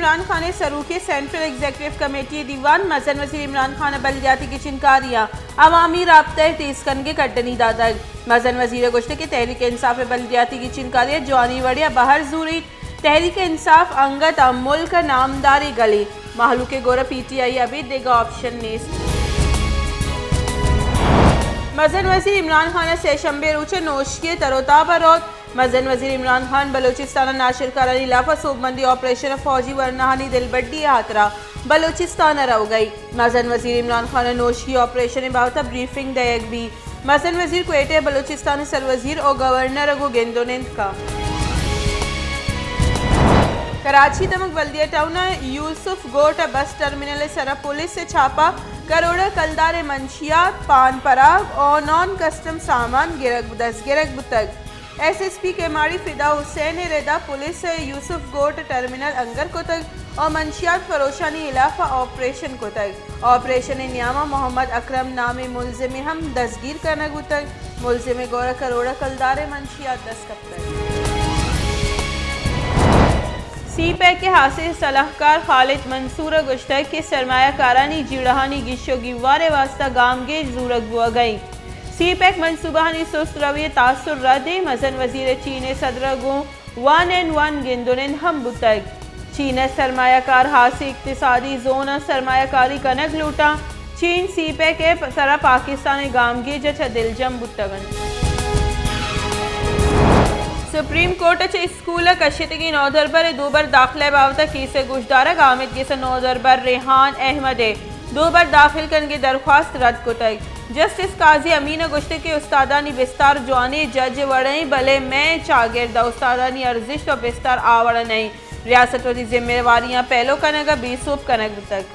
عمران خان ءِ سروکی ءَ سینٹرل ایگزیکٹو کمیٹی ءِ دیوان، مزن وزیر عمران خان ءَ بلدیاتی گچینکاریاں عوامی رابطہ ءِ تیز کنگ ءِ کڈنی داتگ۔ مزن وزیر ءَ گوشتگ کہ تحریک انصاف ءِ بلدیاتی گچینکاری ءَ جوانی وڑے ءَ بہر زوریت، تحریک انصاف انگت ءَ ملک ءِ نامداریں گلے، مہلوک ءِ گورا پی ٹی آئی ءَ ابید دگہ آپشن نیست۔ مزن وزیر عمران خان ءَ سہ شنبے روچ ءَ نوشکی ءِ تر ءُ تاب ءَ روت۔ مزن وزیر عمران خان بلوچستان ءَ ناشرکارانی ہلاف ءَ سوبمندی آپریشن ءَ فوجی ورناہانی دلبڈی ءِ ہاترا بلوچستان ءَ روگ ءَ اِنت۔ مزن وزیر عمران خان ءَ نوشکی آپریشن ءِ بابت ءَ بریفنگ دئیگ بیت۔ مزن وزیر کوئٹہ ءَ بلوچستان ءِ سروزیر ءُ گورنر ءَ گوں گند ءُ نند کنت۔ کراچی ءِ دمگ بلدیہ ٹاؤن ءِ یوسف گوٹ ءِ بس ٹرمینل ءِ سرا پولیس ءِ چھاپہ، کروڑ ءِ کلدار ءِ منشیات، پان پراگ ءُ نان کسٹم سامان گرگ، دزگرگ بوتگ۔ ایس ایس پی کیماڑی فدا حسین ءِ ردا پولیس ءَ یوسف گوٹ ٹرمینل انگر کتگ ءُ منشیات فروشانی ہلاف ءَ آپریشن کتگ۔ آپریشن ءِ نیام ءَ محمد اکرم نامیں ملزمے ہم دزگیر کنگ بوتگ۔ ملزم ءِ گور ءَ کروڑ ءِ کلدار ءِ منشیات دست کپتگ۔ سی پیک ءِ ہاسیں سلاہکار خالد منصور ءَ گوشتگ کہ سرمایہ کارانی جیڑہانی گیش ءُ گیوار ءِ واستہ گامگیج زورگ بوگ ءَ اِنت۔ سی پیک منصوبہانی سست روی ءِ تاثر رد اِنت۔ مزن وزیر ءِ چین ءِ صدر ءَ گوں ون اینڈ ون گند ءُ نند ہم بوتگ۔ چین ءِ سرمایہ کار ہاسیں اقتصادی زون ءَ سرمایہ کاری کنگ لوٹاں۔ چین سی پیک ءِ سرا پاکستان ءِ گامگیج ءَ چہ دلجم بوتگ اَنت۔ سپریم کورٹ ءَ چہ اسکول ءَ کشتگیں نودربر ءِ دوبر داخلہ ءِ بابت ءَ کیس ءِ گوشدارگ، آمید گس ءِ نودربر ریحان احمد ءِ دوبر داخل کنگ ءِ درخواست رد کتگ۔ جسٹس قاضی امین ءَ گوشتگ کہ استادانی بستار جوانیں جج ءِ وڑ ءَ اِنت، بلے مئے چاگرد ءَ استادانی ارزشت ءُ بستار آ وڑ ءَ نہ اِنت۔ ریاست وتی ذمہ واریاں پیلو کنگ ءَ بے سوب کنگ بوتگ۔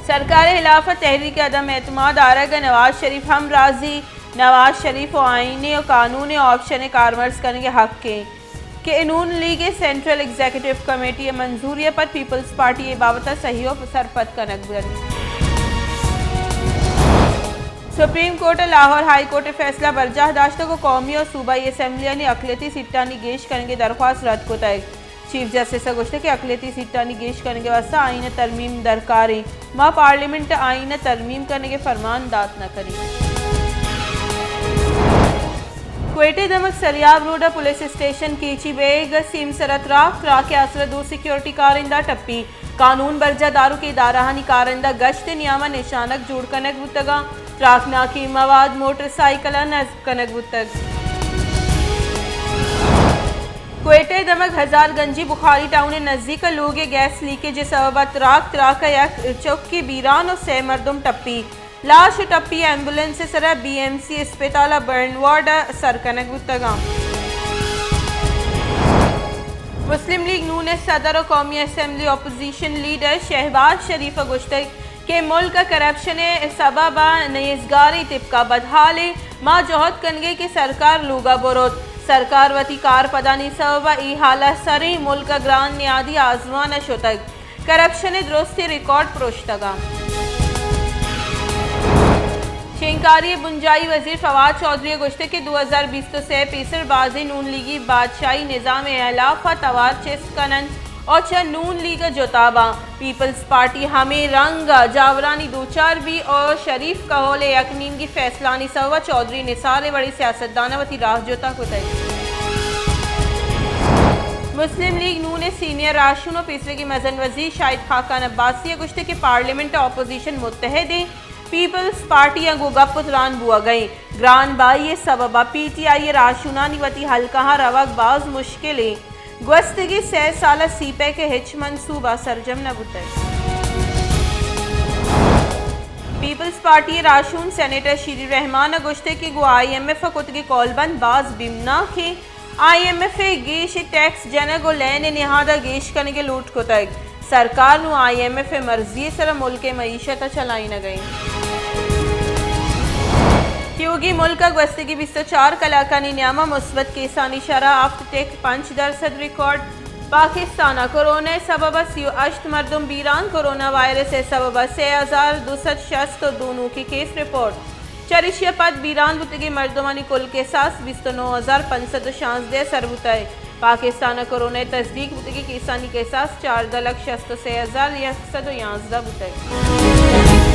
سرکار ءِ ہلاف ءَ تحریک عدم اعتماد آرگ ءَ نواز شریف ہم راضی۔ نواز شریف ءَ آئین ءُ قانون ءِ آپشن ءِ کارمرز کنگ ءِ حق اِنت کہ نون لیگ ءِ سینٹرل ایگزیکٹو کمیٹی ءِ منظوری ءَ پد پیپلز پارٹی ءَ اے بابت ءَ صحیح ءُ سرپد کنگ بنت۔ سپریم کورٹ ءَ لاہور ہائی کورٹ ءِ فیصلہ برجاہ داشتگ ءُ قومی ءُ صوبائی اسمبلیانی اقلیتی سیٹانی گیش کنگ ءِ درخواست رد کتگ۔ چیف جسٹس ءَ گوشتگ کہ اقلیتی سیٹانی گیش کنگ ءِ واستہ آئین ءِ ترمیم درکار اِنت۔ ما پارلیمنٹ ءَ آئین ءِ ترمیم کنگ ءِ فرمان دات نہ کنیں۔ کوئٹہ ءِ دمگ سریاب روڈ ءَ پولیس اسٹیشن کیچی بیگ ءَ سیم سر ءَ تراک، تراک ءِ آسر ءَ دو سیکورٹی کارندہ ٹپی۔ قانون برجاہ داروکیں ادارہانی کارندہ گشت ءِ نیام ءَ نشانگ جوڑ کنگ بوتگ اَنت۔ تراکناکیں مواد موٹر سائیکل ءَ نصب کنگ بوتگ۔ کوئٹہ ءِ دمگ ہزار گنجی بخاری ٹاؤن ءِ نزیک ءَ لوگ ءَ گیس لیکیج ءِ سبب ءَ تراک، تراک ءَ یک چکے بیران ءُ سئے مردم ٹپی۔ لاش ءُ ٹپی ایمبولینس ءِ سرا بی ایم سی اسپتال ءِ برن وارڈ ءَ سر کنگ بوتگ اَنت۔ مسلم لیگ نون ءِ صدر ءُ قومی اسمبلی اپوزیشن لیڈر شہباز شریف ءَ گوشتگ کہ ملک ءَ کرپشن ءِ سبب ءَ نیزگاریں طبقہ بدحال اِنت۔ ما جہد کنگ ءَ ایں کہ سرکار لوگ ءَ بروت۔ سرکار وتی کارپدانی سبب ءَ اے حال ءَ سر اِنت، ملک ءِ گران نیادی آزمان ءَ شتگ۔ کرپشن ءِ درستیں ریکارڈ پروشتگ اَنت۔ شنگکاری ءِ بنجاہی وزیر فواد چوہدری ءَ گوشتگ کہ دو ہزار بیست ءُ سئے ءَ پیسر بازیں نون لیگی بادشاہی نظام ءِ ہلاپ ءَ توار چست کن اَنت ءُ چہ نون لیگ ءَ جتا باں۔ پیپلز پارٹی ہمے رنگ ءَ جاورانی دوچار بی ءُ شریف کہول ءِ یک نیمگی فیصلہانی سبب ءَ چوہدری نثار ءِ وڑیں سیاستدان ءَ وتی راہ جتا کتگ۔ مسلم لیگ نون ءِ سینئر راہشون ءُ پیسریگیں مزن وزیر شاہد خاقان عباسی ءَ گوشتگ کہ پارلیمنٹ ءَ اپوزیشن متحد اِنت، پیپلز پارٹی ءَ گوں گپ ءُ تران بوگ ءَ اِنت۔ گران بہائی ءِ سبب ءَ پی ٹی آئی ءِ راہشونانی وتی حلقہاں روگ باز مشکل اِنت۔ گوستگیں سئے سال ءَ سی پیک ءِ ہچ منصوبہ سرجم نہ بوتگ۔ پیپلز پارٹی ءِ راہشون سینیٹر شیری رحمان ءَ گوشتگ کہ گوں آئی ایم ایف ءَ کتگیں کولبند باز بیمناک اِنت۔ آئی ایم ایف ءِ گیش ٹیکس جنگ ءُ لین ءِ نہاد ءَ گیش کنگ ءِ لوٹ کتگ۔ سرکار نوں آئی ایم ایف ءِ مرضی ءِ سرا ملک ءِ معیشت ءَ چلائینگ ءَ اِنت۔ تیوگیں ملک ءَ گوستگیں بیست ءُ چار کلاکانی نیام ءَ مثبت کیسانی شرح ہفت ٹک پنچ درسد ریکارڈ۔ پاکستان ءَ کورونا ءِ سبب ءَ سی ءُ ہشت مردم بیران، کورونا وائرس ءِ سبب ءَ سئے ہزار دو سد شست ءُ دو نوکیں کیس رپورٹ۔ چریشی ءَ پد بیران بوتگیں مردمانی کل کساس بیست ءُ نو ہزار پنچ سد ءُ شانزدہ ءَ سر بوتگ۔ پاکستان ءَ کورونا ءِ تصدیق بوتگیں کیسانی کساس چاردہ لکھ شست ءُ سے ہزار یک سد ءُ یانزدہ بوتگ۔